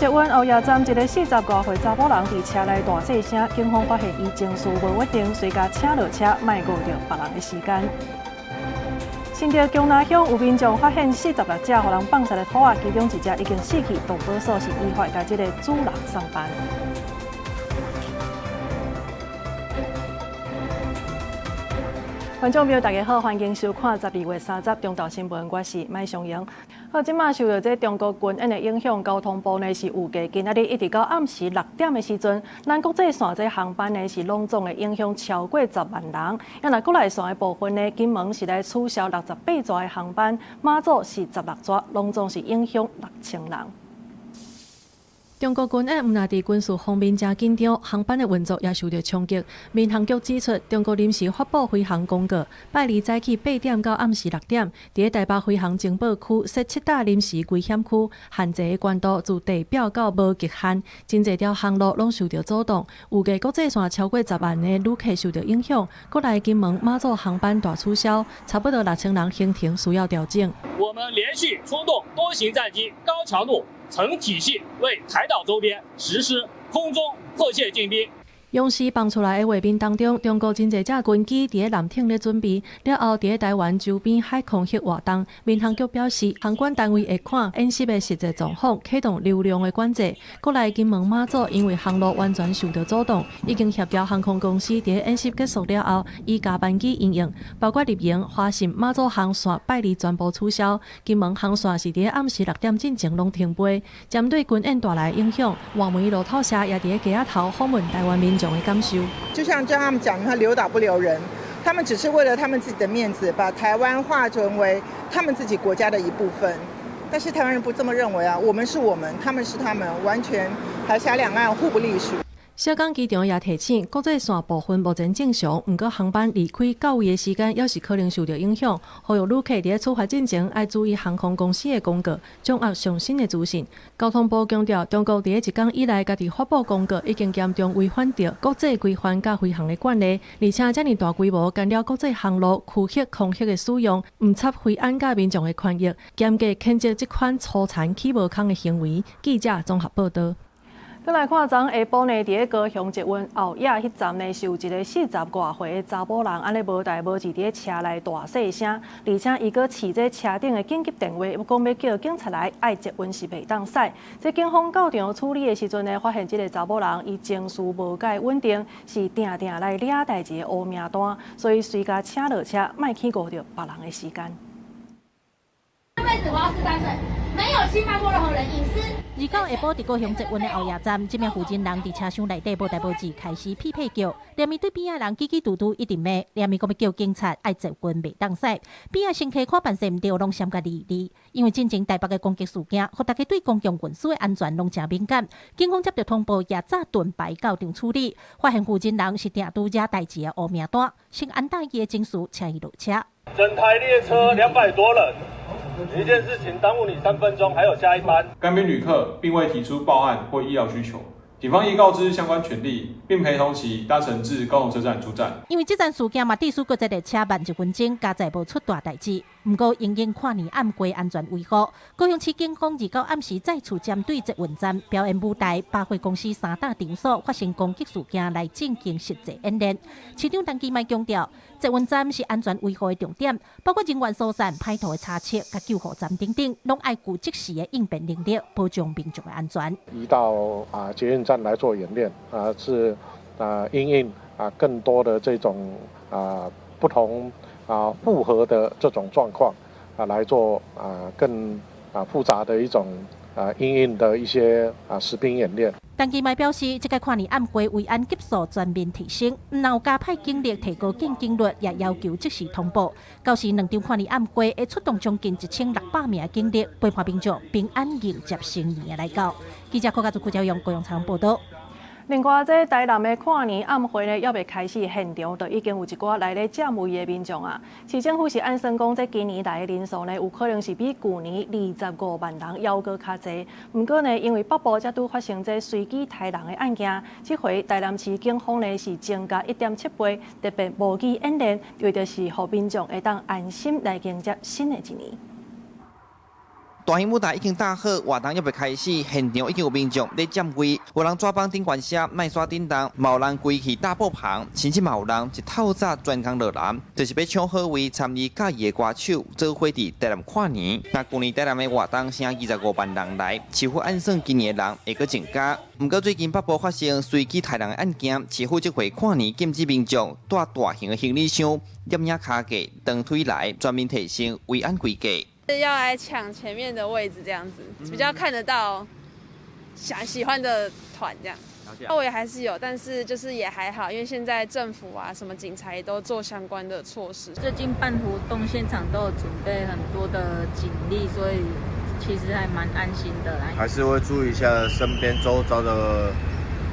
捷運後翼站一个四十外歲查某人佇車內大細聲，警方發現伊情緒無穩定，隨共請落車，莫誤著別人的時間。新竹薑林鄉有民眾發現46隻予人放殺的兔仔，其中一隻已經死去，動保所是依法共這个主人送辦。觀眾朋友，大家好，歡迎收看12月30中晝新聞，我是麥尚瑩。好，這馬受著這中國軍演的影響，交通部呢是預計今仔日一直到暗時6點的時陣，咱國際線這航班呢是攏總會影響超過10萬人。啊，若國內線的部分呢，金門是來取消68座的航班，馬祖是16座，攏總是影響6000人。中國軍演毋但佇軍事方面誠緊張，航班的運作也受著衝擊。民航局指出，中國臨時發布飛航公告，拜二早起8點到暗時6點，佇台北飛航情報區設七搭臨時危險區，限制的高度自地表到無極限，真濟條航路攏受著阻擋。預計國際線超過10萬个旅客受著影響，國內金門、馬祖航班大取消，差不多6000人行程需要調整。我們連續出動多型戰機，高強度、成體系為台島周邊實施空中迫切進逼。央視放出來的畫面當中，中國真濟隻軍機佇咧艦艇咧準備，了後佇咧台灣周邊海空域活動。民航局表示，航管單位會看演習的實際狀況，啟動流量的管制。國內金門馬祖因為航路完全受著阻擋，已經協調航空公司佇咧演習結束了後，以加班機營運，包括立榮、華信、馬祖航線拜二全部取消。金門航線是佇咧暗時6點進前攏停飛。針對軍演帶來的影響，外媒路透社也佇咧街仔頭訪問台灣民眾的感受。就像他們講，他留島不留人，他們只是為了他們自己的面子，把台灣劃成為他們自己國家的一部分。但是台灣人不這麼認為啊，我們是我們，他們是他們，完全海峽兩岸互不隸屬。小港機場也提醒，國際線部分目前正常，毋過航班離開到位的時間，猶是可能受著影響。呼籲旅客佇咧出發進前，愛注意航空公司的公告，掌握上新的資訊。交通部強調，中國佇咧一工以來，家己發布公告，已經嚴重違反著國際規範佮飛航的慣例，而且遮爾大規模干擾國際航路區域空域的使用，毋插飛安佮民眾的權益，嚴格譴責這款粗殘起無空的行為。記者綜合報導。閣來看，昨昏下晡呢，佇咧高雄捷運後野彼站呢，是有一个四十外歲的查某人，按呢無代無誌佇咧車內大細聲，而且伊閣持這車頂的緊急電話，欲講欲叫警察來，愛捷運是袂當駛。這警方到場處理的時陣呢，發現這个查某人伊情緒無蓋穩定，是定定來掠代誌的烏名單，所以隨共請落車，莫去誤著別人的時間。這輩子我要43歲，沒有侵犯過任何人隱私。二九下晡佇高雄捷運的後野站，這名負責人佇車廂內底無代無誌開始屁屁叫，連伊對邊仔人嘰嘰嘟嘟一直罵，連伊講欲叫警察愛捷運袂當駛，邊仔乘客看辦勢毋對，攏閃共離離。因為進前台北的攻擊事件，予大家對公共運輸的安全攏誠敏感。警方接著通報，也早盾牌到場處理，發現負責人是定拄惹代誌的烏名單，先安頓伊的情緒，請伊落車。整台列車200多人。一件事情耽誤你3分鐘，還有下一班。該名旅客並未提出報案或醫療需求，警方亦告知相關權利，並陪同其搭乘至高雄車站出站。因為這樁事件嘛，致使閣這列車慢一分鐘，佳哉無出大代誌。毋過，因應跨年暗會安全維護，高雄市警方二九暗時再次針對捷運站、表演舞台、百貨公司三大場所發生攻擊事件來進行實際演練。市長陳其邁強調，捷運站是安全維護的重點，包括人員疏散、歹徒的查冊、佮救護站等等，攏愛具即時的應變能力，保障民眾的安全。移到捷運站來做演練啊，是因應更多的這種不同複合的這種狀況來做更複雜的一種因應的一些實兵演練。陳其邁表示，這屆跨年暗會維安級數全面提升，毋但有加派警力提高見警率，也要求即時通報。到時兩場跨年暗會會出動將近1600名警力，陪伴民眾平安迎接新年的來到。記者柯家祖、郭家勇高雄採訪報導。另外，這台南的跨年暗會呢，猶未開始，現場就已經有一寡來咧佔位的民眾啊。市政府是按算講，這今年來的人數呢，有可能是比舊年25萬人猶閣較濟。毋過呢，因為北部才拄發生這隨機刣人的案件，這回台南市警方呢是增加1.7倍，特別模擬演練，為著是予民眾會當安心來迎接新的一年。大型舞台已經搭好，活動猶未開始，現場已經有民眾咧佔位，有人紙板頂懸寫麥煞振動，嘛有人規氣搭布棚，甚至嘛有人一透早專工落南，就是欲搶好位參與佮意的歌手，做伙佇台南跨年。那舊年台南的活動成25萬人來，市府按算今年的人會閣增加。毋過最近北部發生隨機刣人的案件，市府這回跨年禁止民眾帶大型的行李箱、攝影跤架、長腿來，全面提升維安規格。要來搶前面的位置，這樣子比較看得到想喜歡的團這樣。我也還是有，但是就是也還好，因為現在政府啊，什麼警察也都做相關的措施。最近辦活動現場都有準備很多的警力，所以其實還蠻安心的啦。還是會注意一下身邊周遭的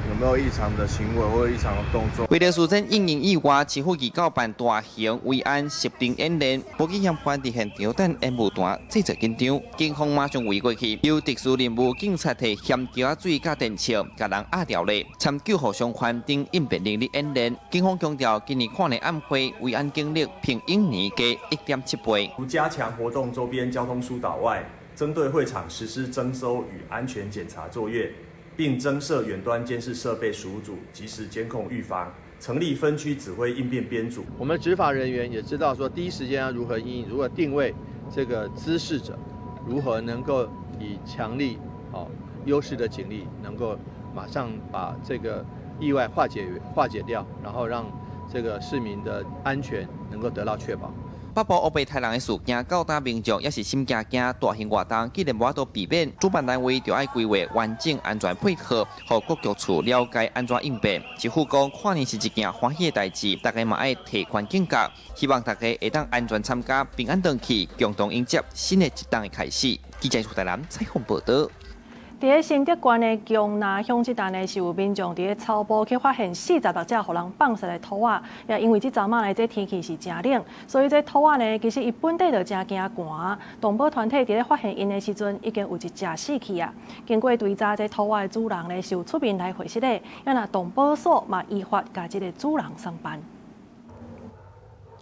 有沒有異常的行為或異常的動作。為了事先應應意外，市府預告辦大型維安實兵演練，無去嫌犯佇現場等演武團製造緊張，警方馬上圍過去，由特殊任務警察提鹹橋仔水佮電槍，共人壓牢咧，參救護傷患等應變能力演練。警方強調，今年跨年晚會維安警力比往年加1.7倍。除加強活動周邊交通疏導外，針對會場實施徵收與安全檢查作業。並增設遠端監視設備15組，即時監控預防，成立分區指揮應變編組。我們執法人員也知道說，第一時間要如何因應，如何定位這個滋事者，如何能夠以強力、哦優勢的警力，能夠馬上把這個意外化解掉，然後讓這個市民的安全能夠得到確保。北部烏白刣人的事件，到今民眾也是心驚驚。大型活動既然無法度避免，主辦單位就愛規劃完整安全配套，予各局處了解按怎應變。市府講，跨年是一件歡喜的代誌，大家嘛愛提懸警覺，希望大家會當安全參加，平安轉去，共同迎接新的一冬的開始。記者出台南採訪報導。佇咧新竹縣的薑林鄉，這陣呢是有民眾佇咧草埔去發現46隻予人放殺的兔仔。也因為這陣仔呢，這天氣是誠冷，所以這兔仔呢，其實伊本底就誠驚寒。動保團體佇咧發現𪜶的時陣，已經有一隻死去啊。經過追查，這兔仔的主人呢是有出面來回釋的。啊若動保所嘛依法共這个主人送辦。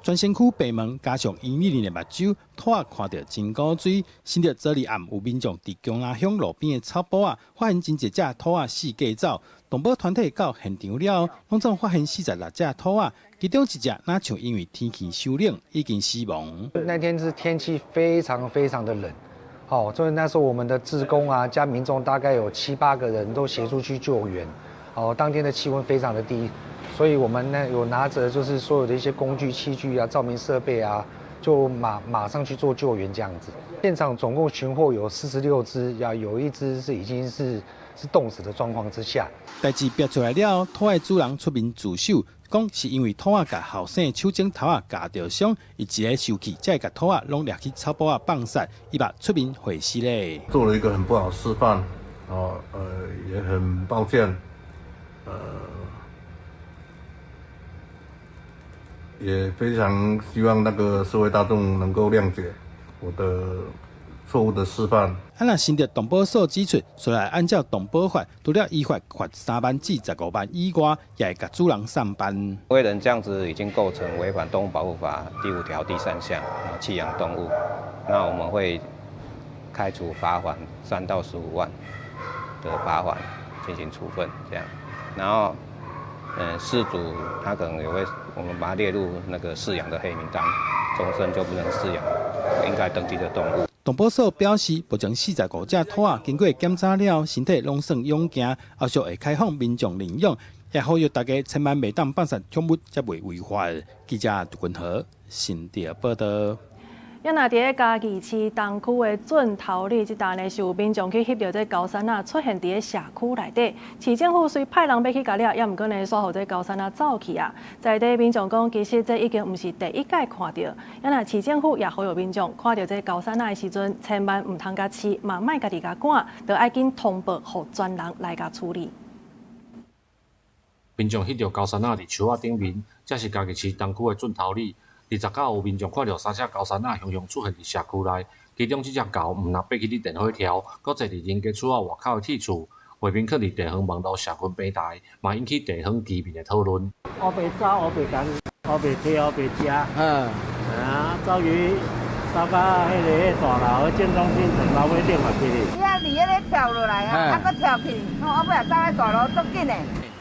全身區白毛加上圓潤潤的目睭，兔仔看著真古錐。新竹昨日暗有民眾佇薑林鄉路邊的草埔仔，發現真濟隻兔仔四界走。動保團體到現場了後，攏總發現46隻兔仔，其中一隻若像因為天氣傷冷已經死亡。那天是天氣非常非常的冷，好，所以那時候我們的志工啊加民眾大概有七八個人都協助去救援。哦，當天的氣溫非常的低。所以我們呢有拿着就是所有的一些工具器具啊、照明設備啊，就馬上去做救援這樣子。現場總共尋獲有46隻，呀，有一隻是已經是凍死的狀況之下。代誌爆出來了，兔仔主人出面自首，講是因為兔仔共後生手指頭仔咬著傷，伊一个生氣，才會共兔仔攏掠去草埔仔放殺，伊嘛出面回釋咧。做了一個很不好示範，哦，也很抱歉，也非常希望那個社會大眾能夠諒解我的錯誤的示範。啊，若新竹動保所指出，雖然按照動保法，除了依法罰3萬至15萬以外，也會共主人送辦。為人這樣子已經構成違反動物保護法第5條第3項，棄養動物，那我們會開處罰鍰3到15萬的罰鍰進行處分，這樣，然後。飼主他可能也會，我們把它列入那個飼養的黑名單，終身就不能飼養應該登記的動物。動保所表示，目前45隻兔仔經過檢查了，身體攏算勇健，後續會開放民眾領養，也呼籲大家千萬袂當放殺寵物，才袂違法。記者杜君和新竹報導。啊，若佇咧嘉義市東區的圳頭里，這搭呢是有民眾去翕著這高山仔出現佇咧社區內底，市政府雖派人欲去共掠，也毋過呢，煞予這高山仔走去啊。在地民眾講，其實這已經毋是第一擺看著。啊，若市政府也呼籲民眾看著這高山仔的時陣，千萬毋通共飼，嘛莫家己共趕，著愛緊通報予專人來共處理。民眾翕著高山仔佇樹仔頂面，這是嘉義市東區的圳頭里。29有民眾看著三隻高山仔雄雄出現佇社區內，其中這隻猴毋但爬去佇電火柱，閣坐佇人家厝仔外口的鐵厝，畫面囥佇地方網路社群平台，嘛引起地方居民的討論。烏白走，烏白共，烏白提，烏白食。啊，走去走到彼个大樓正中心層樓尾頂嘛去哩。伊啊，伫彼个跳落來啊，啊，閣跳起，吼，啊，尾仔走去大樓足緊的。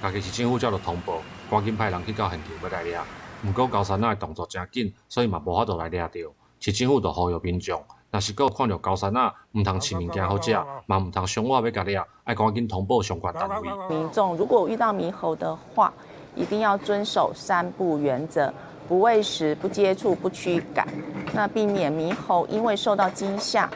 家己市政府接著通報，趕緊派人去到現場欲來掠。毋過高山仔的動作誠緊，所以嘛無法度來掠著。市政府就呼籲民眾，若是閣有看著高山仔，毋通飼物件予食，嘛毋通傷倚欲共掠，愛趕緊通報相關單位。民眾如果遇到獼猴的話，一定要遵守三不原則：不餵食、不接觸、不驅趕。那避免獼猴因為受到驚嚇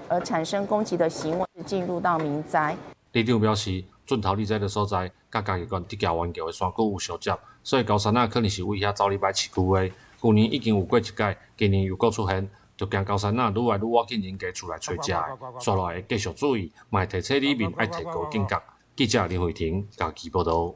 而產生攻擊的行為，進入到民宅。里長表示，圳頭里這个所在，佮嘉義縣竹崎灣橋的山區有相接，所以高山仔可能是為遐走入來市區的。舊年已經有過一擺，今年又閣出現，就驚高山仔愈來愈倚近人家厝內揣食的。煞落來會繼續注意，嘛會提醒里民愛提高警覺。記者林慧婷嘉義報導。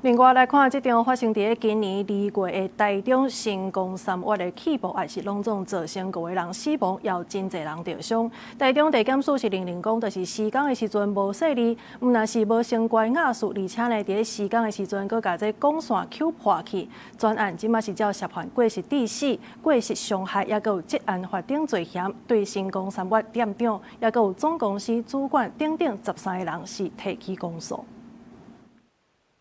另外來看，這場發生佇咧今年2月的台中新光三越的氣爆案，是攏總造成五個人死亡，也有真濟人著傷。台中地檢署是認定講，就是施工的時陣無細膩，毋但是無先關瓦斯，而且呢，佇咧施工的時陣，閣共這管線抾破去。全案這馬是照涉犯過失致死、過失傷害，抑閣有職安法等罪嫌，對新光三越店長，抑閣有總公司主管等等13個人是提起公訴。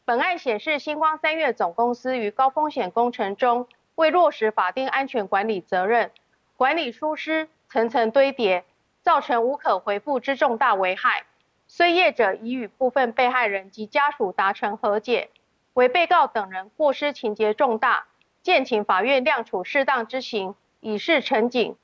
本案顯示，新光三越總公司於高風險工程中，未落實法定安全管理責任，管理疏失層層堆疊，造成無可回復之重大危害。雖業者已與部分被害人及家屬達成和解，惟被告等人過失情節重大，建請法院量處適當之刑，以示懲警。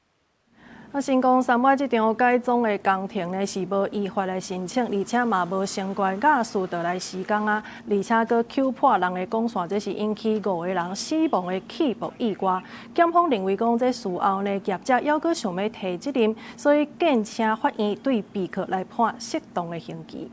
啊，新光三越這場改裝的工程呢，是無依法來申請，而且嘛無相關瓦斯就來施工啊，而且閣抾破人的管線，這是引起五個人死亡的氣爆意外。檢方認為講，這事後呢，業者猶閣想欲推責任，所以建請法院對被告來判適當的刑期。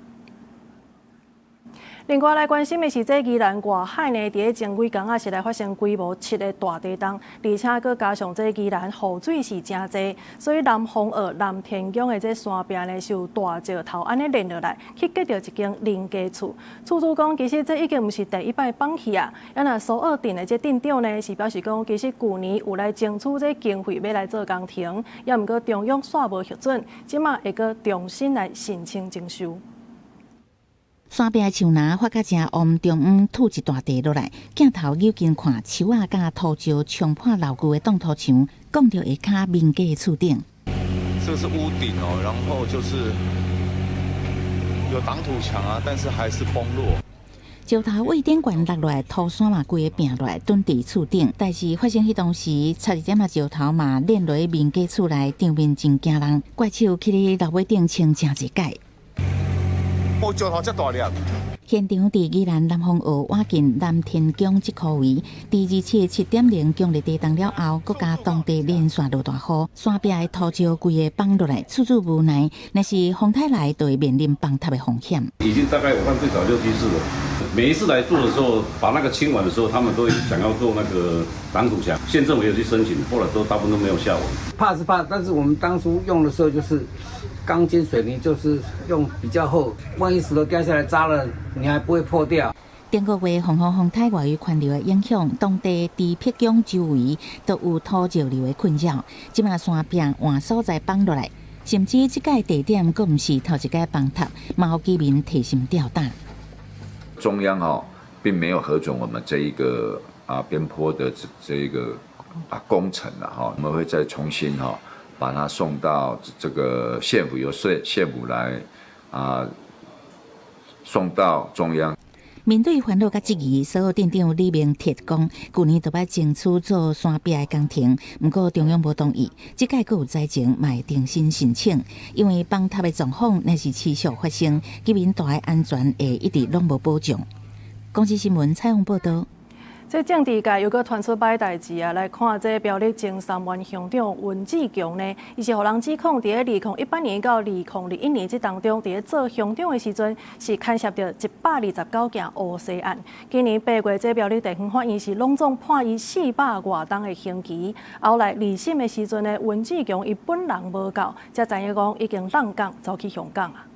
另外來關心的是，這宜蘭外海呢，佇咧前幾工仔是來發生規模7的大地動，而且閣加上這宜蘭雨水是誠濟，所以南風澳、南天宮的這山壁呢，是有大石頭按呢連落來，去隔著一間人家厝。厝主講，其實這已經毋是第一擺崩去啊。啊若蘇澳鎮的這鎮長呢，是表示講，其實舊年有來爭取這經費欲來做工程，也毋過中央煞無核准，這馬會閣重新來申請徵收。山壁樹林發甲誠旺，中央吐一大塊落來，鏡頭扭近看，樹仔佮土石衝破老舊的擋土牆，摃著下跤民家的厝頂。這是屋頂哦，然後就是有擋土牆啊，但是還是崩落。石頭位頂懸落來，土山嘛規个拚落來，蹲佇厝頂。代誌發生彼當時，差一點仔石頭嘛連落民家厝內，場面真驚人。怪手去咧樓尾頂清誠濟擺。我石頭遮大粒。現場佇宜蘭南風澳倚近南天宮這區位，佇27.7強烈地動了後，閣加當地連續落大雨，山壁的土石規个崩落來，厝主無奈，若是風颱來，就會面臨崩塌的風險。已經大概我看最少6、7次了。每一次來做的時候，把那個清完的時候，他們都想要做那個擋土牆。縣政府也去申請，後來都大部分都沒有下文。怕是怕，但是我們當初用的時候就是鋼筋水泥，就是用比較厚，萬一石頭掉下來砸了，你還不會破掉。頂個月風雨風颱外圍環流的影響，當地佇碧宮周圍都有土石流的困擾。這馬山壁換所在崩落來，甚至這個地點閣毋是頭一擺崩塌，嘛予居民提心吊膽。中央哈並沒有核准我們這一個邊坡的這一個工程了哈，我們會再重新哈把它送到這個縣府，由縣府來送到中央。面對煩惱佮質疑，蘇澳鎮長李明鐵講，舊年就欲爭取做山壁的工程，毋過中央無同意，這擺閣有災情，嘛會重新申請。因為崩塌的狀況若是持續發生，居民住的安全會一直攏無保障。公視新聞採訪報導。這政治界又閣傳出歹代誌啊！來看這苗栗前三灣鄉長溫志強呢，伊是予人指控佇咧2018年到2021年這當中，佇咧做鄉長的時陣，是牽涉著129件烏紗案。今年8月，這苗栗地方法院是攏總判伊400外冬的刑期。後來二審的時陣呢，溫志強伊本人無到，才知影講已經閬港走去香港啊。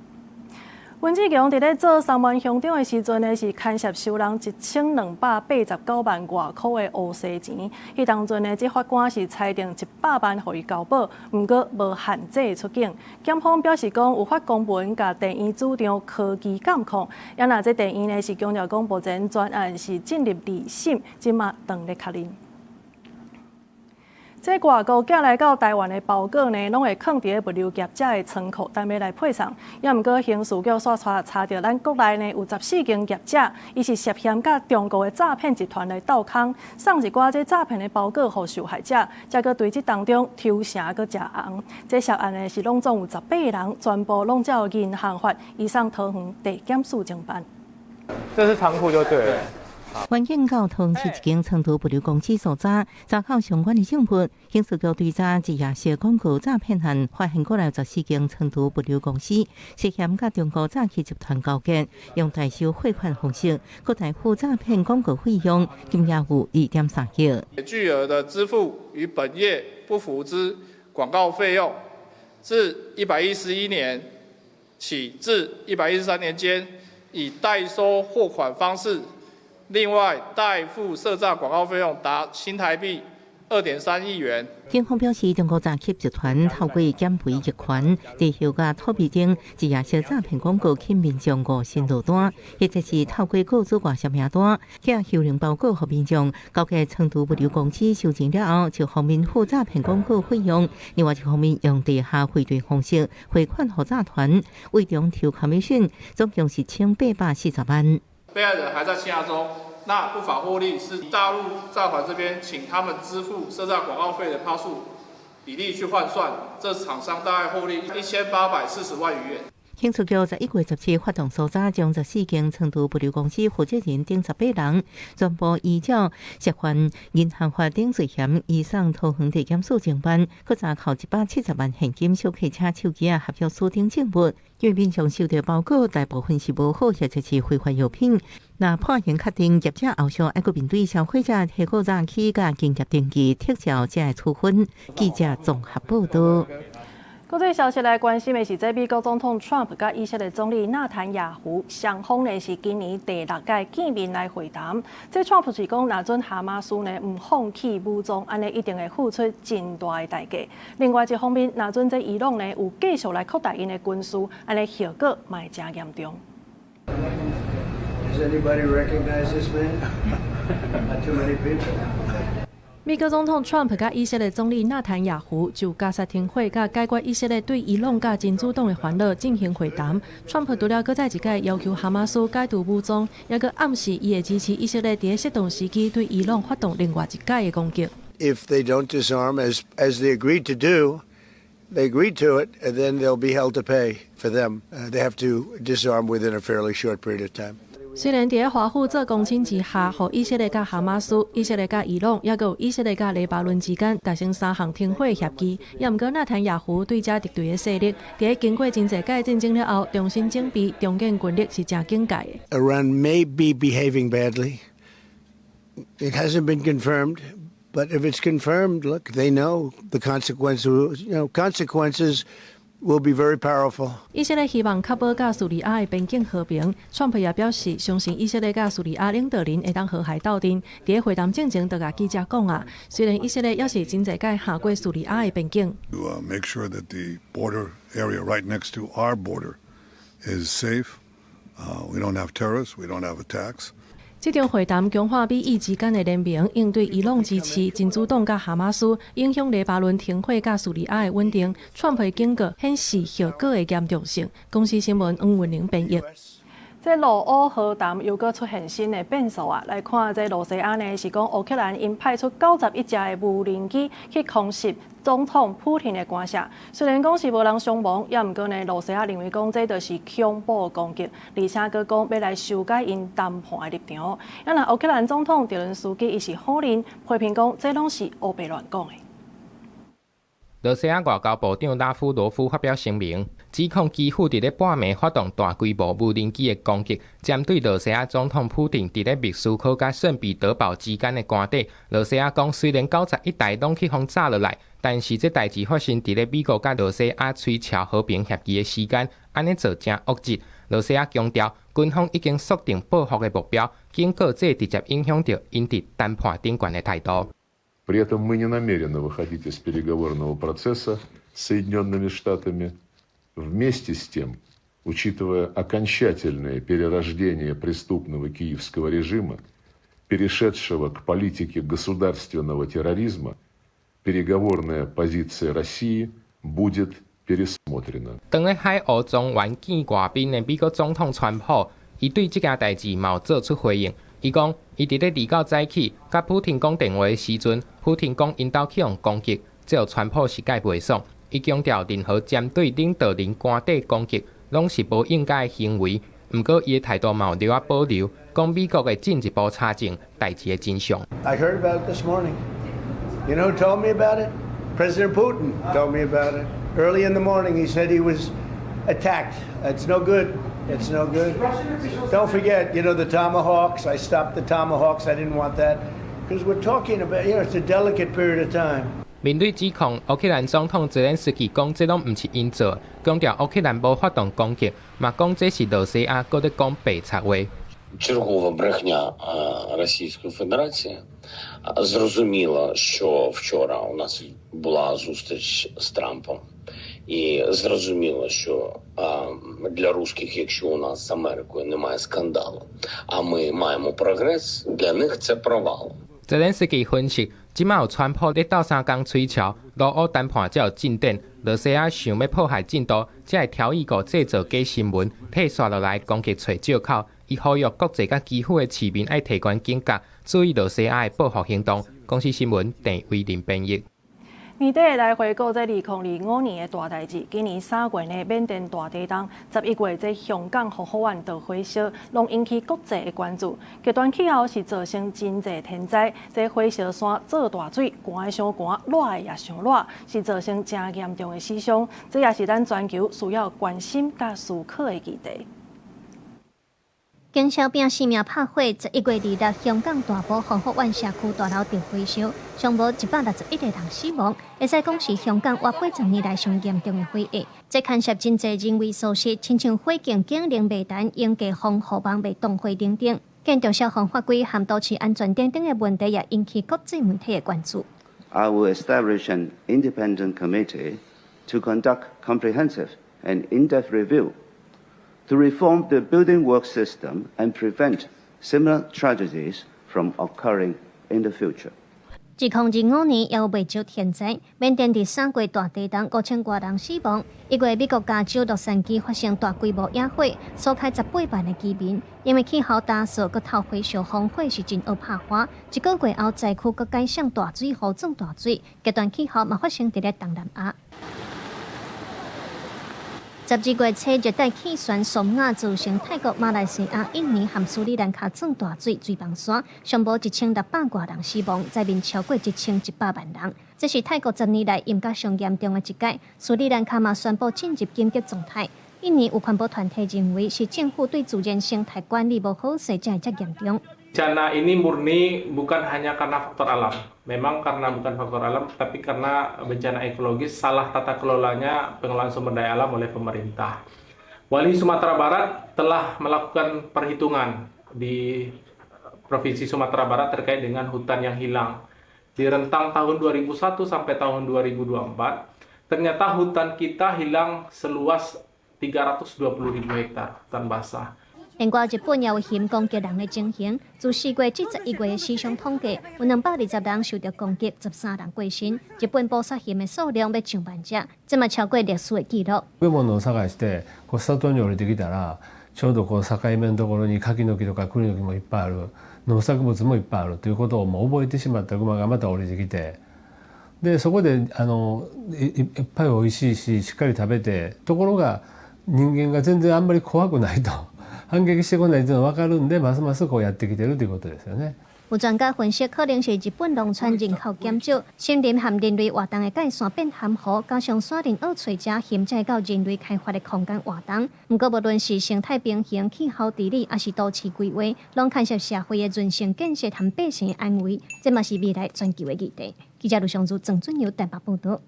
溫志強佇咧做三灣鄉長的時陣呢，是牽涉收人1289萬外箍的烏西錢。彼當陣呢，這法官是裁定100萬予伊交保，毋過無限制出境。檢方表示講，有發公文共地院主張科技監控，也若這地院呢是強調講，目前全案是進入二審，這馬當咧確認。這外國寄來到台灣的包裹呢，攏會囥佇咧物流業者的倉庫，等欲來配送。也毋過刑事局煞查查著咱國內呢有14間業者，伊是涉嫌佮中國的詐騙集團來鬥空，送一寡這詐騙的包裹予受害者，才閣對這當中抽成閣食紅。這涉案呢是攏總有18個人，全部攏照銀行法移送桃園地檢署偵辦。這是倉庫就對了。員警到桃園市一間倉儲物流公司搜查，查扣相關的證物。刑事局追查一夜小廣告詐騙案，發現國內14間倉儲物流公司涉嫌佮中國詐欺集團勾結，用代收匯款方式，閣代付詐騙廣告費用，金額有2.3億。巨額的支付與本業不符之廣告費用，自111年起至113年間，以代收貨款方式。另外，代付涉詐廣告費用達新台幣2.3億元。警方表示，中國詐騙集團透過減肥集團，地球佮土幣頂一夜小詐騙廣告，吸民眾誤信落單，或者是透過雇主外銷名單，寄幽靈包裹予民眾，交給倉儲物流公司收錢了後，就方面付詐騙廣告費用。另外一方面，用地下匯兌方式匯款予詐團，為中抽 commission，總共是1840萬。被害人還在羈押中，那不法獲利是大陸詐團這邊請他們支付涉詐廣告費的趴數比例去換算，這廠商大概獲利1840萬餘元。刑事局11月17發動搜查，將14間倉儲物流公司負責人等18人，全部依照涉犯銀行法等罪嫌移送桃園地檢署偵辦，閣查扣170萬現金、小客車、手機仔、合約書等證物。因為民眾收到包裹，大部分是無好或者是非法藥品。若判刑確定，業者後續愛閣面對消費者提告詐欺佮營業登記撤銷才會處分。記者綜合報道。國際消息來關心的是，這美國總統 Trump 佮以色列總理納坦雅胡雙方呢是今年第六屆見面來會談。這 Trump 是講，若準哈馬斯呢毋放棄武裝，按呢一定會付出真大的代價。另外一方面，若準這伊朗呢有繼續來擴大𪜶的軍事，按呢後果嘛會誠嚴重。 Does anybody recognize this man? Not too many people. 美國總統 Trump 佮以色列總理納坦雅胡就加沙停火佮解決以色列對伊朗佮真主黨的煩惱進行會談。Trump 除了閣再一擺要求哈馬斯解除武裝，也閣暗示伊會支持以色列佇適當時機對伊朗發動另外一擺的攻擊。 If they don't disarm as they agreed to do, they agreed to it, and then there'll be hell to pay for them. They have to disarm within a fairly short period of time. 雖然佇咧華府做公親之下，予以色列佮哈馬斯、以色列佮伊朗，抑閣有以色列佮黎巴嫩之間達成三項停火協議，也毋過納坦雅胡對這敵對的勢力，佇咧經過真濟擺戰爭了後，重新整備重建軍力是誠警戒的。 Iran may be behaving badly. It hasn't been confirmed, but if it's confirmed, look, they know the consequences. Consequences will be very powerful. 以色列希望確保佮敘利亞的邊境和平。川普也表示，相信以色列佮敘利亞領導人會當和諧鬥陣。佇咧會談進前，就共記者講啊，雖然以色列猶是真濟擺行過敘利亞的邊境。 To make sure that the border area right next to our border is safe. We don't have terrorists. We don't have attacks. 這場會談強化美以之間的聯盟，應對伊朗支持真主黨佮哈馬斯，影響黎巴嫩停火佮敘利亞的穩定。川普警告顯示後果的嚴重性。公視新聞黃文玲編譯。這俄烏和談又閣出現新的變數啊！來看這羅西亞呢，是講烏克蘭𪜶派出91架的無人機去空襲總統普廷的官舍。雖然講是無人傷亡，也毋過呢，羅西亞認為講這就是恐怖攻擊，而且閣講欲來修改𪜶談判的立場。啊，若烏克蘭總統澤倫斯基伊是否認，批評講這攏是烏白亂講的。羅西亞外交部長拉夫羅夫發表聲明，指控基輔佇咧半暝發動大規模無人機的攻擊，針對羅西亞總統普廷佇咧莫斯科佮聖彼得堡之間的官邸。羅西亞講，雖然91台攏去予炸落來，但是這代誌發生佇咧美國佮羅西亞催簽和平協議的時間，按呢做誠惡質。羅西亞強調，軍方已經鎖定報復的目標，警告這直接影響著𪜶佇談判頂懸的態度。 При этом мы не намерены выходить из переговорного процесса с Соединенными Штатами. Вместе с тем, учитывая окончательное перерождение преступного киевского режима, перешедшего к политике государственного терроризма, переговорная позиция России будет пересмотрена。當咧海鷗莊園見外賓的美國總統川普，伊對這件代誌嘛有做出回應。伊講，伊佇咧二九早起，佮普廷講電話的時陣，普廷講𪜶兜去予攻擊，這予川普實在袂爽。伊強調，任何針對領導人官邸攻擊，攏是無應該的行為。毋過，伊的態度嘛有留仔保留，講美國會進一步查證代誌的真相。 I heard about it this morning. You know who told me about it? President Putin told me about it. Early in the morning, he said he was attacked. It's no good. It's no good. Don't forget, the Tomahawks. I stopped the Tomahawks. I didn't want that because we're talking about, it's a delicate period of time. 面對指控，烏克蘭總統澤連斯基講這攏毋是𪜶做，強調烏克蘭無發動攻擊，嘛講這是羅西亞閣咧講白賊話。 Чергова брехня Російської Федерації. Зрозуміло, що вчора у нас була зустріч з Трампом, і зрозуміло, що для русських, якщо у нас з Америкою немає скандалу, а ми маємо прогрес, для них це провал. 澤連斯基分析，這馬有川普咧鬥相共吹橋，俄烏談判才有進展。羅西亞想欲破壞進度，才會挑伊個製造假新聞，退紲落來攻擊揣藉口。伊呼籲國際佮基輔的市民愛提懸警覺，注意羅西亞的報復行動。公視新聞鄭偉林編譯。年底來回顧這2025年的大代誌，今年3月呢，緬甸大地震，11月這香港福福苑著火燒，攏引起國際的關注。極端氣候是造成真濟天災，這火燒山做大水，寒的傷寒，熱的也傷熱，是造成誠嚴重的死傷。這也是咱全球需要關心佮思考的議題。警消拼性命拍火，11月26，香港大埔宏福苑社區大樓著火燒，傷無161個人死亡，會使講是香港活80年來上嚴重的火災。這牽涉真濟人為疏失，親像火警警鈴袂彈、應急防護網袂動火等等，建築消防法規和都市安全等等的問題，也引起國際媒體的關注。 I will establish an independent committee to conduct comprehensive and in-depth review to reform the building work system and prevent similar tragedies from occurring in the future. 2025年也有袂少天災，緬甸佇3月大地震5000外人死亡。1月美國加州洛杉磯發生大規模野火，掃開18萬的居民。因為氣候乾燥，閣透火燒風火是真惡拍花。一個月後，災區閣改上大水雨轉大水，極端氣候嘛發生佇咧東南亞。12月初，熱帶氣旋松亞造成泰國、馬來西亞、印尼和斯里蘭卡轉大水、水崩山，傷無1600外人死亡，災民超過1100萬人。這是泰國10年來淹甲上嚴重的一屆。斯里蘭卡嘛宣布進入緊急狀態。印尼有環保團體認為是政府對自然生態管理無好勢，才會遮嚴重。 Bencana ini murni bukan hanya karena faktor alam, memang karena bukan faktor alam, tapi karena bencana ekologis salah tata kelolanya pengelolaan sumber daya alam oleh pemerintah. Walhi Sumatera Barat telah melakukan perhitungan di Provinsi Sumatera Barat terkait dengan hutan yang hilang. Di rentang tahun 2001 sampai tahun 2024, ternyata hutan kita hilang seluas 320.000 hektar hutan basah. 另外，日本也有熊攻擊人的情形。自4月至11月的死傷統計，有220人受著攻擊，13人過身。日本捕殺熊的數量欲上萬隻，這嘛超過歷史的紀錄。食べ物を探してこう里に降りてきたら、ちょうどこう境目のところに柿の木とか栗の木もいっぱいある、農作物もいっぱいあるということをもう覚えてしまった熊がまた降りてきて、でそこでいっぱい美味しいし、しっかり食べて、ところが人間が全然あんまり怖くないと。反撃してこないというのが分かるんで、ますますこうやってきてるということですよね。有專家分析，可能是日本農村人口減少，森林和人類活動的界線變含糊，加上山林惡揣者，熊才會到人類開發的空間活動。毋過，無論是生態平衡、氣候治理，抑是都市規劃，攏牽涉社會的韌性建設和百姓的安危，這嘛是未來全球的議題。記者盧尚如、鄭俊友台北報導。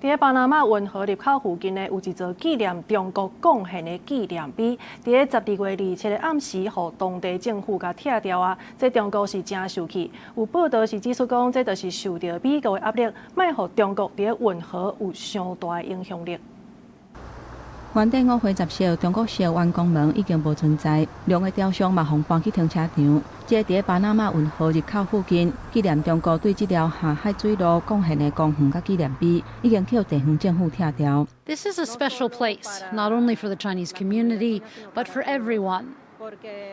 佇巴拿馬運河入口附近呢，有一座紀念中國貢獻的紀念碑。佇咧12月27日暗時，予當地政府共拆掉啊！這中國是誠受氣，有報道是指出講，這就是受著美國的壓力，莫予中國佇咧運河有傷大的影響力。原底五花十色中國式員工門已經無存在，兩个雕像嘛予搬去停車場。這佇巴拿馬運河入口附近，紀念中國對這條下海水路貢獻的公園佮紀念碑，已經予地方政府拆掉。 This is a special place, not only for the Chinese community, but for everyone,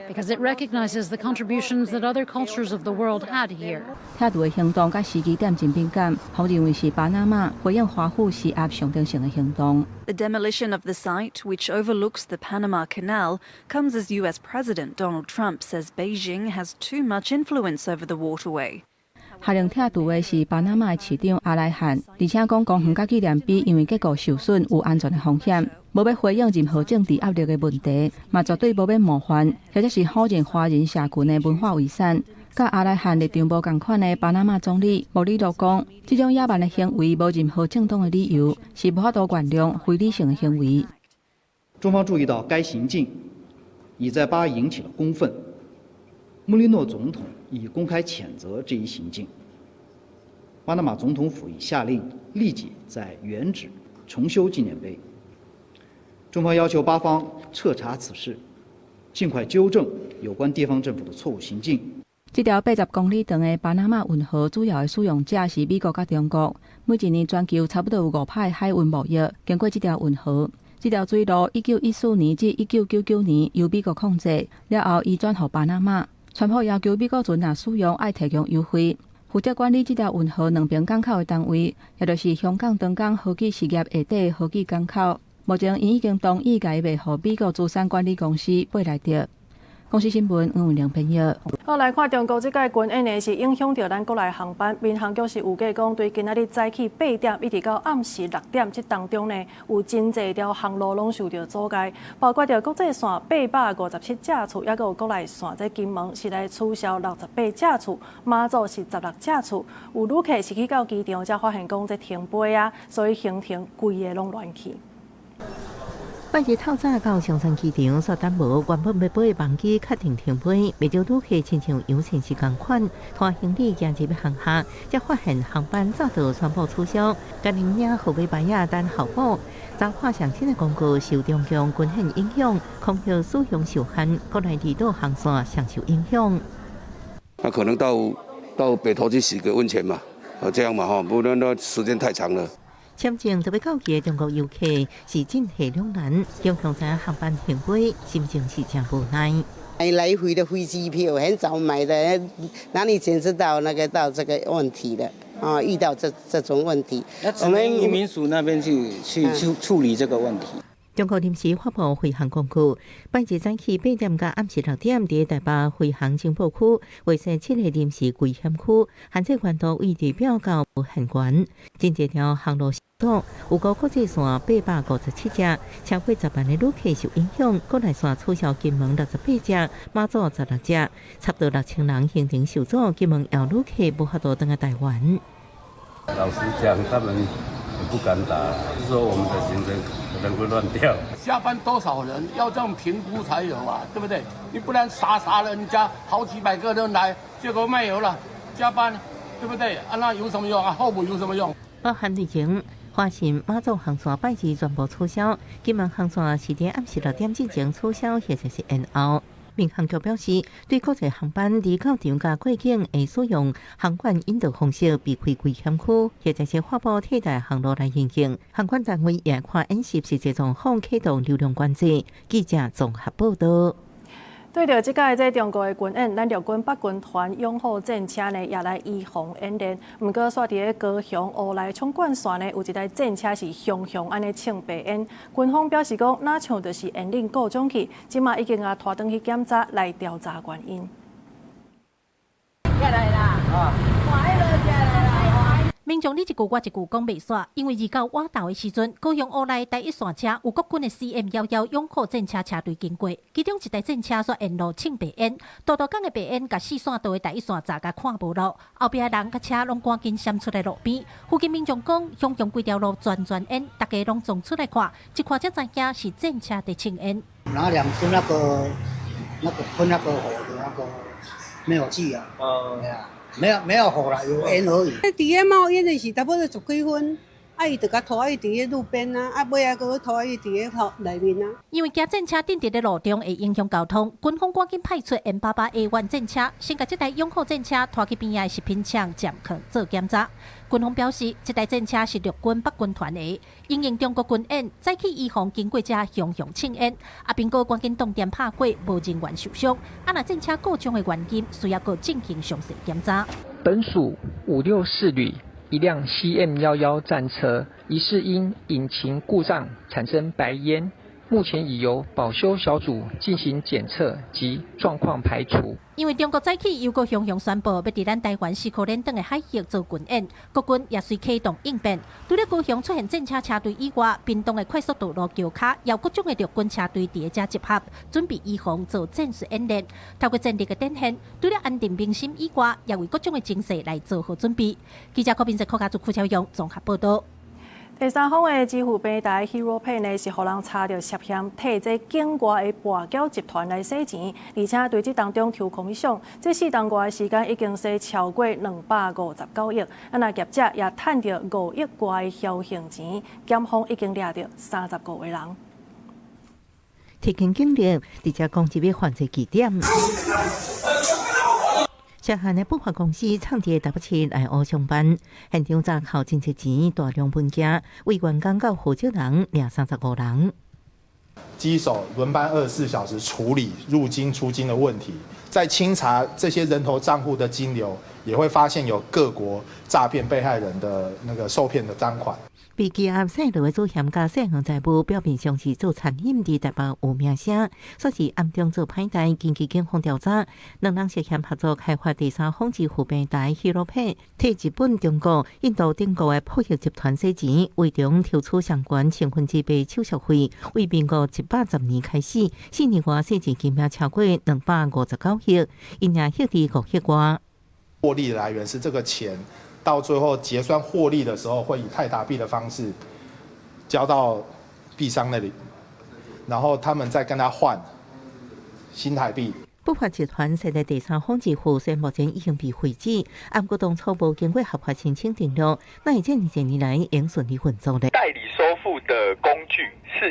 because it recognizes the contributions that other cultures of the world had here. 拆除的行動佮時機點真敏感，予認為是巴拿馬回應華府施壓象徵性的行動。 The demolition of the site, which overlooks the Panama Canal, comes as U.S. President Donald Trump says Beijing has too much influence over the waterway. 下令拆除的是巴拿馬的市長阿萊漢，而且講公園佮紀念碑因為結構受損有安全的風險，無欲回應任何政治壓力的問題，嘛絕對無欲冒犯，或者是否認華人社群的文化遺產。佮阿萊漢立場無仝款的巴拿馬總理莫里諾講，這種野蠻的行為無任何正當的理由，是無法度原諒非理性的行為。中方注意到該行徑已在巴引起了公憤，穆里諾總統已公開譴責這一行徑。巴拿馬總統府已下令立即在原址重修紀念碑。中方要求巴方徹查此事，盡快糾正有關地方政府的錯誤行徑。這條80公里長的巴拿馬運河主要的使用者是美國佮中國。每一年全球差不多有5%的海運貿易經過這條運河。這條水路1914年至1999年由美國控制，了後移轉予巴拿馬。川普要求美國船若使用，愛提供優惠。負責管理這條運河兩邊港口的單位，也就是香港長江和記實業下底和記港口，目前𪜶已經同意共伊賣予美國資產管理公司貝萊德。公視新聞黃文玲編譯。好，來看中國這擺軍演呢，是影響著咱國內航班。民航局是預計講，對今仔日早起8點一直到暗時6點，這當中呢，有真濟條航路攏受著阻礙，包括著國際線857架次，抑閣有國內線這金門是來取消68架次，馬祖是16架次。有旅客是去到機場才發現講這停飛啊，所以行程規个攏亂去。拜日透早到松山機場，煞等無原本欲飛的班機確定停飛，袂少旅客親像養成是仝款，拖行李行入航廈，才發現航班早就宣布取消，趕緊領號碼牌仔等候補。昨看上新的公告，受中共軍演影響，空域使用受限，國內離島航線上受影響。那可能到北投去洗個溫泉嘛，啊這樣嘛吼，不然那時間太長了。簽證就欲到期的中國遊客是進退兩難，中共知航班停飛，心情是誠無奈。來回的飛機票很早買的，哪裡怎知道那個到這個問題的？啊，遇到這種問題，我們移民署那邊去處理這個問題。中國臨時發布飛航公告，拜日早起8點到暗時6點，佇台北飛航情報區劃設七个臨時危險區，限制高度為地表到無限懸。真濟條航路受阻，有個國際線857隻，超過10萬个旅客受影響。國內線取消金門68隻，馬祖16隻，差不多6000人行程受阻，金門有旅客無法度轉來台灣。老實講，他們也不敢打，是說我們的行程可能會亂掉。加班多少人要這樣評估才有啊，對不對？你不然傻傻的，人家好幾百個人來，結果沒有了，加班，對不對？啊，那有什麼用啊？候補有什麼用？包含旅行，華信馬祖航線拜日全部取消，金門航線是佇暗時6點之前取消，或者是延後。民航局表示，對國際航班離到場佮過境會使用航管引導方式避開危險區，或者是發布替代航路來應應。航管單位也看演習實際狀況，啟動流量管制。記者綜合報道。對著這擺這中國的軍演，咱陸軍北軍團勇虎戰車呢也來移防演練。毋過，煞佇咧高雄烏來衝貫線呢，有一台戰車是雄雄按呢衝白煙。軍方表示講，若像就是引領故障去，這馬已經啊拖轉去檢查來調查原因。民眾你一句我一句講袂煞，因為二九倚晝的時陣，高雄烏來第一線車有國軍的 CM11勇虎戰車車隊經過，其中一台戰車煞沿路衝白煙，道道港的白煙共四線道的第一線閘共看無路，後壁的人佮車攏趕緊閃出來路邊。附近民眾講，雄雄規條路全全煙，大家攏衝出來看，一看才知影是戰車佇衝煙。拿兩支那個噴那個火的那個滅火器啊，對啊，沒有火啦，有煙而已。佇咧冒煙的是差不多十幾分，啊，伊就共拖去佇咧路邊啊，啊，尾仔閣拖去佇咧頭內面啊。因為驚戰車停佇咧路中會影響交通，軍方趕緊派出 M88A1 戰車，先共這台勇虎戰車拖去邊仔的食品廠暫囥做檢查。軍方表示，這台戰車是陸軍北軍團的，因應中國軍演，早起移防經過遮雄雄衝煙，啊，蘋果趕緊斷電拍火，無人員受傷。啊，若戰車故障的原因，需要閣進行詳細檢查。本署564旅一輛 CM11戰車，疑似因引擎故障產生白煙，目前已由保修小組進行檢測及狀況排除。因為中國早起又閣雄雄宣布，欲佇咱台灣四箍連轉的海域做軍演，國軍也隨啟動應變。除了高雄出現戰車車隊以外，屏東的快速道路橋跤，也有各種的陸軍車隊佇咧遮集合，準備移防做戰術演練。透過戰力的展現，除了安定民心以外，也為各種的情勢來做好準備。記者柯斌哲、柯家祖、邱超勇綜合報道。第三方的支付平台 Hero Pay 呢，是予人查著涉嫌替這境外的跋筊集團來洗錢，而且對這當中抽 commission，這四冬外的時間已經洗超過259億，啊若業者也趁著5億外的僥倖錢，檢方已經掠著35個人。提警警力，直接攻擊犯罪據點。涉嫌的不法公司創佇台北市內湖上班，現場查扣真濟錢、大量文件，為員工佮負責人掠35人。機手輪班24小時處理入金出金的問題，在清查這些人頭賬戶的金流，也會發現有各國詐騙被害人的那個受騙的贓款。被羈押姓羅的主嫌佮世行財務表面上是做餐飲，佇台北有名聲，煞是暗中做歹代。根據警方調查，兩人涉嫌合作開發第三方支付平台 Hero Pay，替日本、中國、印度等國的破譯集團洗錢，為中抽取相關千分之八手續費。為民國110年開始，4年外洗錢金額超過259億，因而獲利5億外。獲利的來源是這個錢。到最後結算獲利的時候，會以泰達幣的方式交到幣商那裡，然後他們再跟他換新台幣。不法集團設立第三方支付，雖然目前已經被廢止，毋過當初無經過合法申請登錄，那會這爾年來仍順利運作咧。代理收付的工具是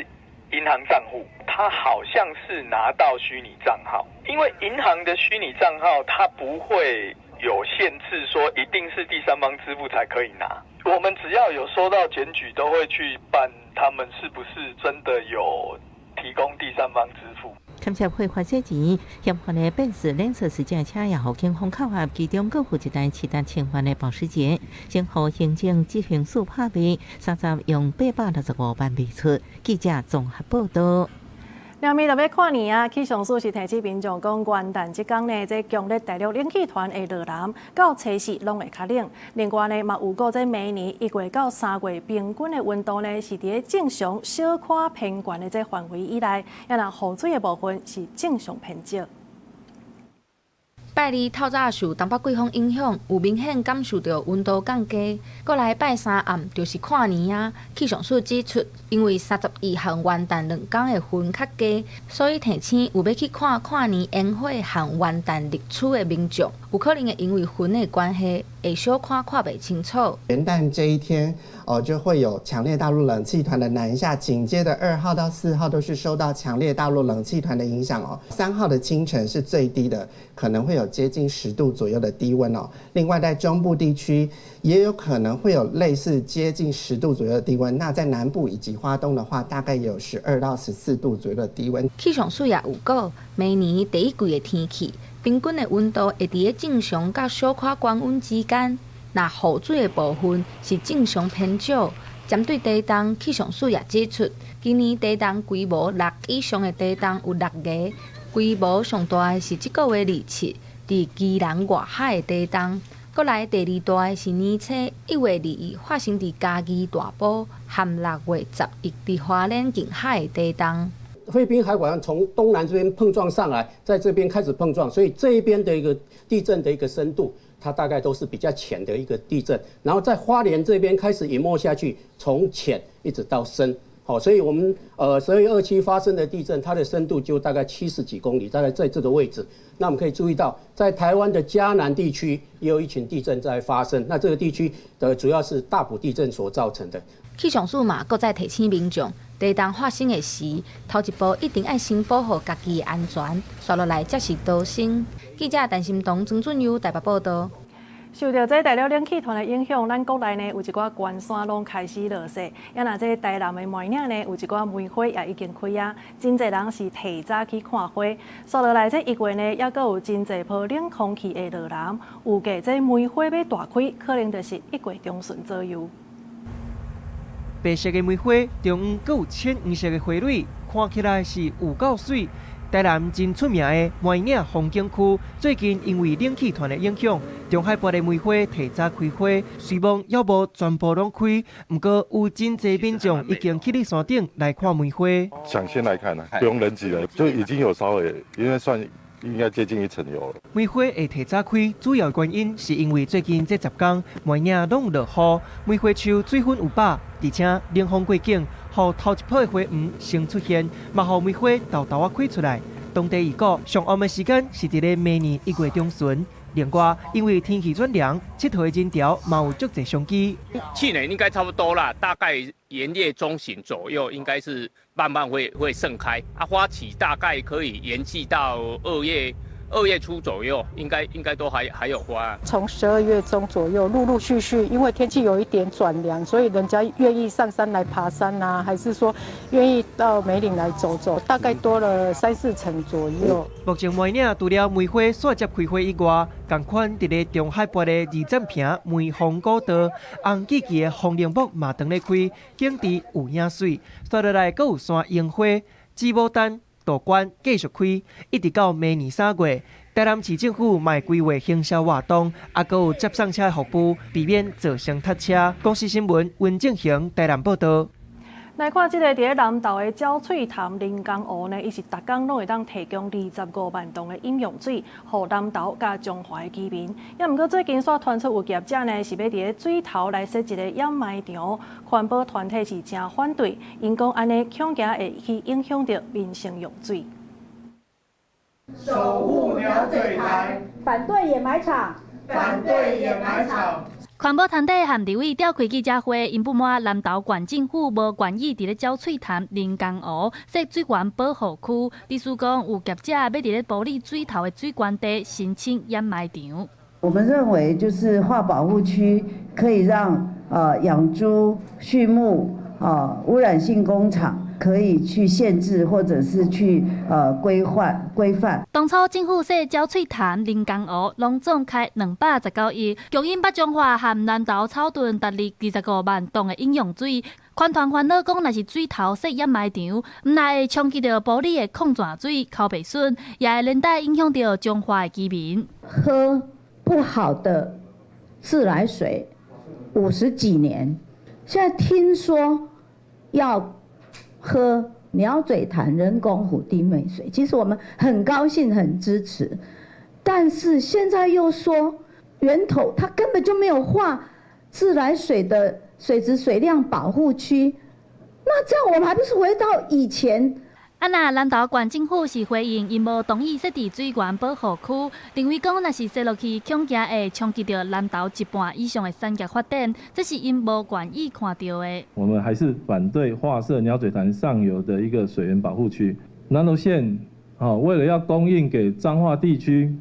銀行賬戶，他好像是拿到虛擬賬號，因為銀行的虛擬賬號，它不會有限制，說一定是第三方支付才可以拿。我們只要有收到檢舉，都會去辦，他們是不是真的有提供第三方支付。牽涉非法洗錢，嫌犯的賓士藍色私家車也予警方扣押，其中閣有一台市值千萬的保時捷，先予行政執行署拍賣，30用865萬賣出。記者綜合報道。兩面就欲跨年啊！氣象署是提醒民眾講，元旦這工呢，這強烈大陸冷氣團會落南，到初四攏會較冷。另外呢，嘛預估這明年1月到3月平均的溫度呢，是佇咧正常小可偏懸的這範圍以內，啊若雨水的部分是正常偏少。拜二透早受東北季風影響，有明顯感受著溫度降低。過來拜三暗就是跨年啊！氣象署指出，因為31號元旦兩工的雲較低，所以提醒有欲去看跨年煙火和元旦日出的民眾，有可能會因為雲的關係，會小可看袂清楚。元旦這一天，哦，就會有強烈大陸冷氣團的南下，緊接著2號到4號都是受到強烈大陸冷氣團的影響哦。3號的清晨是最低的，可能會有接近10度左右的低溫哦。另外，在中部地區也有可能會有類似接近十度左右的低溫。那在南部以及花東的話，大概有12到14度左右的低溫。氣象署也預告，明年第一季的天氣，平均的溫度會佇咧正常佮小可高溫之間。若雨水的部分是正常偏少。針對地動，氣象署也指出，今年地動規模六以上的地動有六个，規模上大的是這個月27，佇基隆外海的地動。閣來第二大的是年初1月21發生佇嘉義大埔，含6月10日佇花蓮近海的地動。菲律賓海拐從東南這邊碰撞上來，在這邊開始碰撞，所以這一邊的一個地震的一個深度，它大概都是比較淺的一個地震。然後在花蓮這邊開始隱沒下去，從淺一直到深。好，所以我們12月27發生的地震，它的深度就大概70幾公里，大概在這個位置。那我們可以注意到，在台灣的嘉南地區也有一群地震在發生。那這個地區的主要是大埔地震所造成的。氣象署嘛，閣再提醒民眾，地動發生的時，頭一步一定愛先保護家己的安全，紲落來才是逃生。記者陳心彤、曾俊佑台北報導。受著這大陸冷氣團的影響，咱國內呢有一寡懸山攏開始落雪。啊若這台南的梅嶺呢，有一寡梅花也已經開啊，真濟人是提早去看花。紲落來這1月呢，猶閣有真濟波冷空氣會落南，預計這梅花欲大開，可能就是1月中旬左右。白色的梅花中央閣有淺黃色的花蕊，看起來是有夠媠。台南真出名的梅嶺風景區，最近因為冷氣團的影響，中海拔的梅花提早開花，雖罔猶無全部攏開，毋過有真濟民眾已經去佇山頂來看梅花。搶先來看啦，不用人擠了，就已經有稍微，因為算應該接近一層有了。梅花會提早開，主要原因是因為最近這10天梅嶺攏落雨，梅花樹水分有飽，而且冷風過境，予頭一波的花黃先出現，嘛予梅花沓沓仔開出來。當地預估上旺的時間是佇咧明年1月中旬。另外，因為天氣轉涼，𨑨迌的人潮嘛有足濟商機。去年應該差不多啦，大概元月中旬左右，應該是慢慢會盛開。啊，花期大概可以延續到2月初左右，應該都還有花。從12月中左右，陸陸續續，因為天氣有一點轉涼，所以人家願意上山來爬山啊，還是說願意到梅嶺來走走，大概多了三四成左右。目前梅嶺除了梅花煞接開花以外，仝款佇咧中海拔的2.坪梅峰古道，紅記記的風鈴木嘛當咧開，景致有影媠。紲落來閣有山櫻花、紫牡丹、杜鵑繼續開，一直到明年3月，台南市政府嘛會規劃行銷活動，猶閣有接送車服務，避免造成塞車。公視新聞溫正雄台南報導。來看這個佇咧南投的鳥喙潭人工湖呢，伊是逐工攏會當提供25萬噸的飲用水，予南投佮彰化的居民。也毋過最近煞傳出有業者呢，是欲佇咧水頭來設一個掩埋場，環保團體是誠反對，𪜶講按呢恐驚會去影響著民生用水。守護鳥嘴潭，反對掩埋場，反對掩埋場。環保團體和立委召開記者會，𪜶不滿南投縣政府無願意佇咧鳥喙潭人工湖設水源保護區，意思講有業者欲佇咧埔里水頭的水源地申請掩埋場。我們認為就是劃保護區可以讓養豬、畜牧啊污染性工廠可以去限制或者是去規範規範。當初政府設鳥喙潭人工湖，攏總開219億，供應北彰化和南投草屯逐日25萬噸的飲用水。環團煩惱講，若是水頭設掩埋場，毋但會衝擊著埔里的礦泉水，剾袂順，也會連帶影響著彰化的居民。喝不好的自來水50幾年，現在聽說要喝鳥嘴潭人工湖低鎂水，其實我們很高興、很支持，但是現在又說源頭它根本就沒有劃自來水的水質水量保護區，那這樣我們還不是回到以前？啊，若南投縣政府是回應，𪜶無同意設佇水源保護區，認為講若是設落去，恐驚會衝擊著南投一半以上的產業發展，這是𪜶無願意看著的。我們還是反對劃設鳥嘴潭上游的一個水源保護區。南投縣啊，為了要供應給彰化地區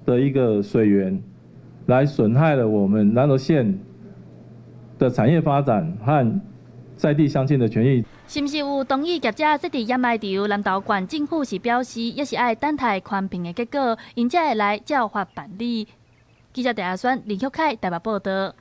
的一個水源，來損害了我們南投縣的產業發展和在地鄉親的權益。是毋是有同意業者設置掩埋場？南投縣政府是表示，猶是愛等待環評的結果，𪜶才會來照法辦理。記者鄭阿選、林旭凱台北報導。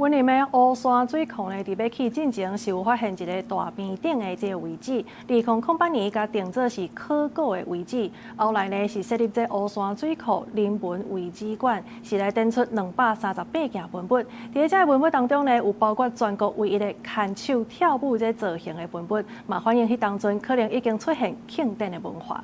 雲林的烏山水庫呢，佇欲起進前是有發現一个大坪頂的這个遺址，2008年共定做是考古的遺址，後來呢是設立這烏山水庫人文遺址館，是來展出238件文物。佇這个文物當中呢，有包括全國唯一的牽手跳舞這造型的文物，嘛反映彼當陣可能已經出現慶典的文化。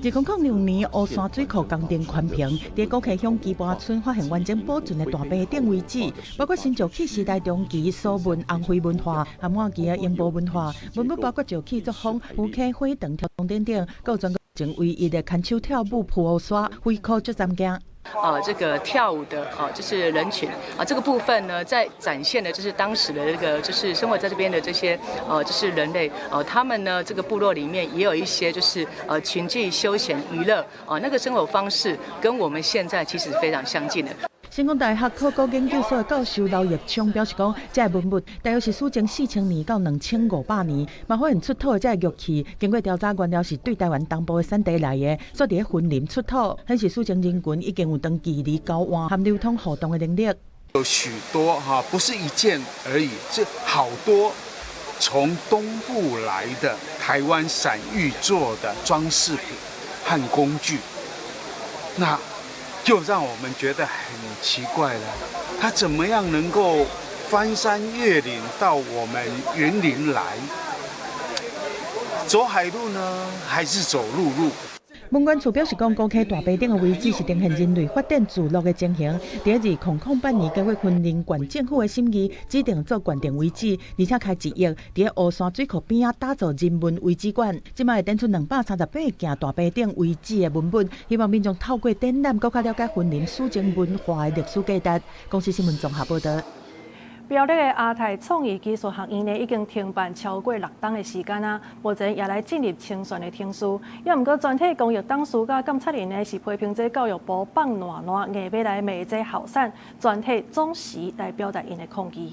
2006年，烏山水庫工程環評，佇古溪鄉基盤村發現完整保存的大埤頂遺址，包括新石器時代中期蘇文紅灰文化和晚期的榮埔文化，文物包括石器作風、浮刻、火長跳動等等，閣有全國唯一的牽手跳舞鋪烏沙，灰箍足三件。啊，這個跳舞的啊，就是人群啊，這個部分呢，在展現的就是當時的這個，就是生活在這邊的這些，就是人類，他們呢，這個部落裡面也有一些就是群聚休閒娛樂，啊，那個生活方式跟我們現在其實非常相近的。成功大學考古研究所的教授劉奕聰表示講，這个文物大約是史前4000年到2500年，嘛發現出土的這个玉器，經過調查原料是對臺灣東部的產地來的，煞佇咧雲林出土，顯示史前人群已經有長距離交換和流通互動的能力。有許多哈，不是一件而已，是好多從東部來的台灣閃玉做的裝飾品和工具，那就讓我們覺得很奇怪了，他怎麼樣能夠翻山越嶺到我們雲林來？走海路呢，還是走陸路？文管處表示講，古溪大埤頂的遺址是呈現人類發展聚落的情形。佇2008年經過雲林縣政府的審議，指定做縣定遺址，而且開1億，佇咧烏山水庫邊仔打造人文遺址館。這擺會展出238件大埤頂遺址的文物，希望民眾透過展覽，閣較了解雲林史前文化的歷史價值。公視新聞綜合報導。苗栗的亞太創意技術學院呢，已經停辦超過6冬的時間啊，目前也來進入清算的程序。也毋過全體公益董事佮監察人呢，是批評這教育部放爛爛，硬欲來罵這校產，全體總辭來表達𪜶的抗議。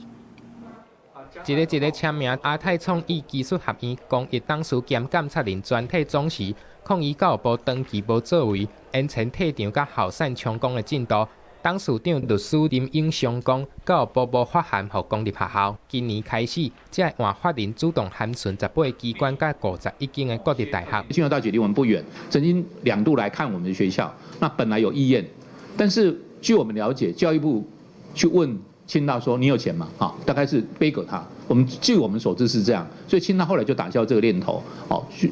一个一个簽名，亞太創意技術學院公益董事兼監察人全體總辭，抗議教育部長期無作為，延遲退場佮校產充公的進度。董事長律師林永祥講，教育部無發函予公立學校。今年開始，才會換法人主動函詢18個機關佮51間的國立大學。清華大學離我們不遠，曾經兩度來看我們的學校。那本來有意願，但是據我們了解，教育部去問清大說：“你有錢嗎？”哈，大概是杯葛他。我們據我們所知是這樣，所以清大後來就打消這個念頭，哦，去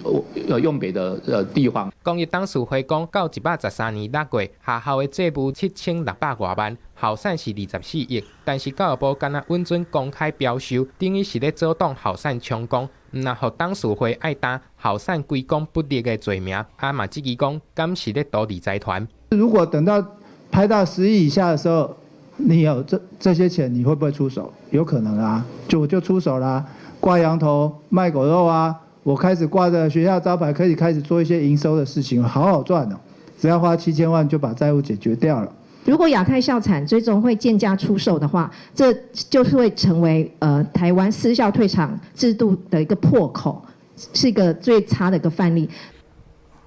用別的地方。公益董事會講，到113年6月，學校的債務7600外萬，校產是24億，但是教育部敢若允准公開標售，等於是咧阻擋校產充公，毋但予董事會愛擔校產歸公不力的罪名，啊嘛質疑講，敢是咧圖利財團。如果等到拍到10億以下的時候，你有這些錢，你會不會出手？有可能啊，就出手啦，掛羊頭賣狗肉啊！我開始掛着學校招牌，可以開始做一些營收的事情，好好賺哦。只要花7000萬就把債務解決掉了。如果亞太校產最終會賤價出售的話，這就是會成為台灣私校退場制度的一個破口，是一個最差的一個範例。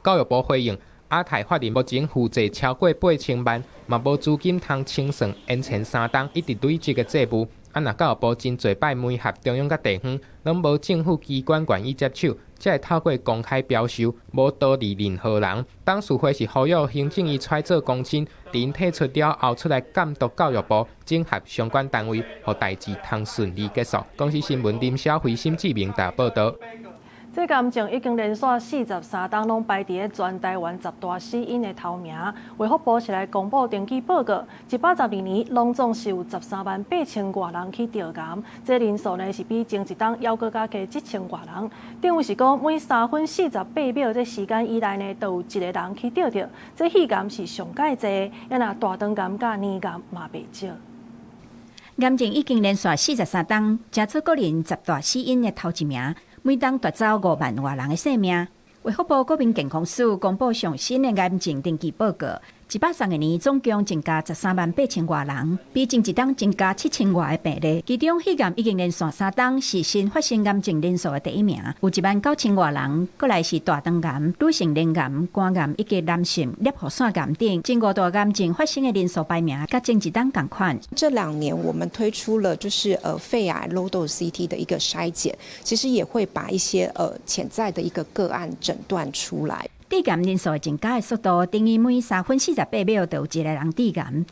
教育部回應。亞太法人目前負債超過8000萬，嘛無資金通清算延前3冬一直累積的債務。啊，若教育部真濟擺媒合中央佮地方，攏無政府機關願意接手，才會透過公開標售，無多利任何人。董事會是呼籲行政院揣做公親，𪜶退出了後出來監督教育部，整合相關單位，予代誌通順利結束。公視新聞林小輝、沈志明台報導。這癌症已經連續43冬攏排佇咧全台灣10大死因的頭名。衛福部是來公布登記報告，112年攏總是有13萬8千外人去著癌，這人數呢是比前一冬猶閣較加7千外人。等於是講每3分48秒這時間以內呢，都有一个人去著著。這肺癌是上蓋濟，也若大腸癌佮乳癌嘛袂少。癌症已經連續43冬，成做國人10大死因的頭一名。每冬奪走5萬外人的性命。衛福部國民健康署公布上新的癌症登記報告， 130年總共增加138,000外人，比前一冬增加7000外个病例。其中肺癌已經連續3冬是新發生癌症人數的第一名，有1.9萬人。閣來是大腸癌、乳腺癌、肝癌以及男性攝護腺癌等，這五大癌症發生的人數排名，佮前一冬仝款。這2年我們推出了就是肺癌 low dose CT 的一個篩檢，其實也會把一些潛在的一個個案診斷出來。致癌人數增加的速度，等於每3分48秒就有一個人致癌。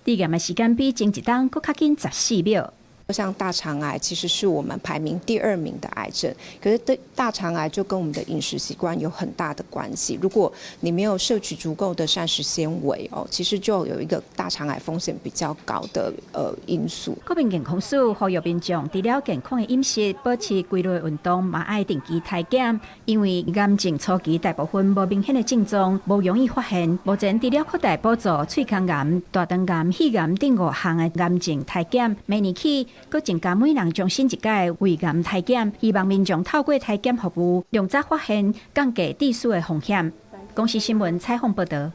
致癌的時間比前一冬閣較緊14秒。像大腸癌其實是我們排名第二名的癌症，可是對大腸癌就跟我們的飲食習慣有很大的關係。如果你沒有攝取足夠的膳食纖維哦，其實就有一個大腸癌風險比較高的因素。國民健康署呼籲民眾，除了健康的飲食、保持規律運動，嘛愛定期體檢，因為癌症初期大部分無明顯的症狀，無容易發現。目前除了擴大補助喙腔癌、大腸癌、肺癌等五項的癌症體檢，明年起，閣增加每人終身一擺胃癌體檢，希望民眾透過體檢服務，量早發現，降低致死的風險。公視新聞採訪報導。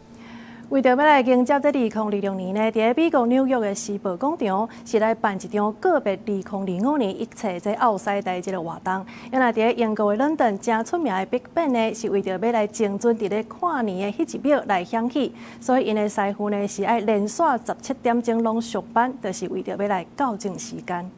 為著欲來迎接這2026年呢，佇咧美國紐約的時報廣場是來辦一場告別2025年一切這奧賽代這个活動。另外佇咧英國的倫敦，誠出名的 Big Ben 呢，是為著欲來精準佇咧跨年的彼一秒來響起，所以𪜶的師傅呢是愛連續17點鐘攏上班，就是為著欲來校正時間。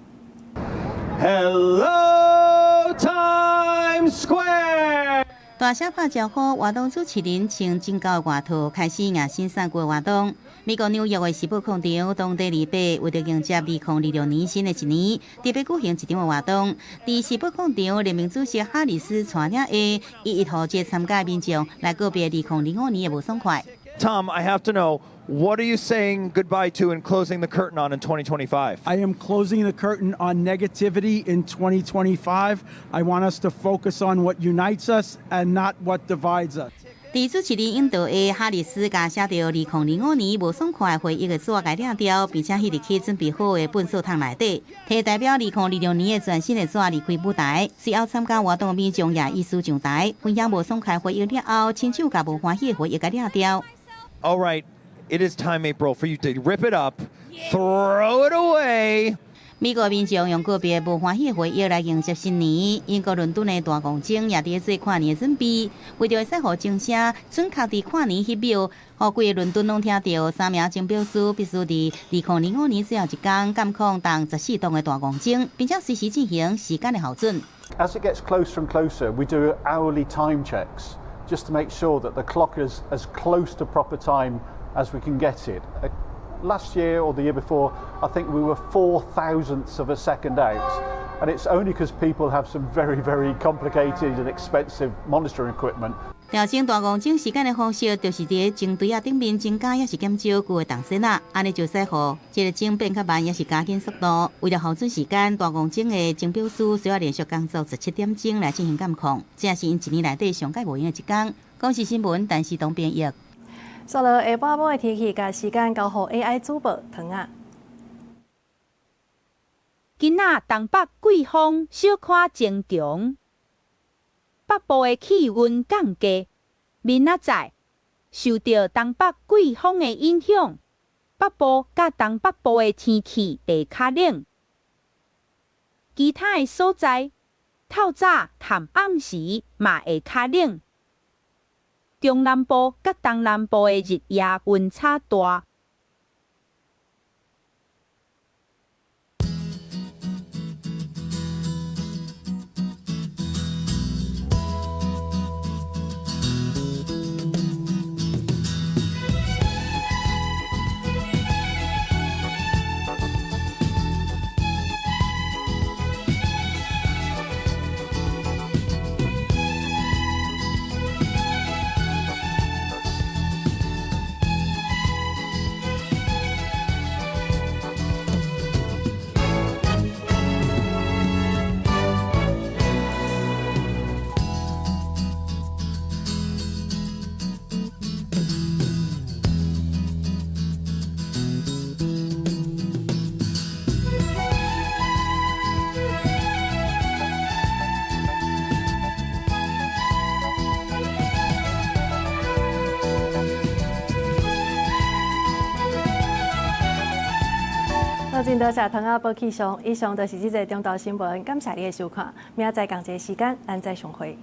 Hello Times Square。大聲拍招呼，活動主持人穿真厚的外套，開始迎新送舊活動。美國紐約的時報廣場，當地禮拜為著迎接2026年新的一年，特別舉行一場的活動。佇時報廣場，聯盟主席哈里斯帶領下，一一予這參加民眾來告別2025年的無爽快。 Tom, I have to know, what are you saying goodbye to and closing the curtain on in 2025? I am closing the curtain on negativity in 2025. I want us to focus on what unites us and not what divides us. 佇主持人引導下，哈里斯共寫著2025年無爽快回憶的紙共掠掉，並且翕入去準備好的糞掃桶內底，提代表2026年的全新的紙離開舞台。隨後參加活動的民眾也依序上台，分享無爽快回憶了後，親手共無歡喜的回憶共掠掉。 All right, it is time, April, for you to rip it up, throw it away. 美國民眾用告別無歡喜的回憶來迎接新年。英國倫敦的大戇鐘也佇咧做跨年的準備，為著會使予鐘聲準確佇跨年彼秒，予規个倫敦攏聽著。三名鐘錶師必須佇2025年最後一工監控佇14棟的大戇鐘，並且隨時進行時間的校準。 As it gets closer and closer, we do hourly time checks just to make sure that the clock is as close to proper time as we can get it. Last year or the year before, I think we were four thousandths of a second out. And it's only because people have some very, very complicated and expensive monitoring equipment. 調整大戇鐘時間的方式，就是佇咧鐘槌仔頂面增加抑是減少舊的銅線仔，按呢就使予這个鐘變較慢，抑是加緊速度。為著校準時間，大戇鐘的鐘錶師需要連續工作17點鐘來進行監控，這是𪜶一年內底上蓋無閒的一工。公視新聞，陳時東編譯。煞落下半晡的天氣，共時間交予 AI 主播唐仔。今仔東北季風小可增強，北部的氣溫降低。明仔載受著東北季風的影響，北部佮東北部的天氣會較冷。其他的所在，透早和暗時嘛會較冷。中南部佮東南部的日夜溫差大。好，真多謝唐阿伯氣象，以上就是這節中晝新聞，感謝你的收看，明仔載仝一个時間，咱再相會。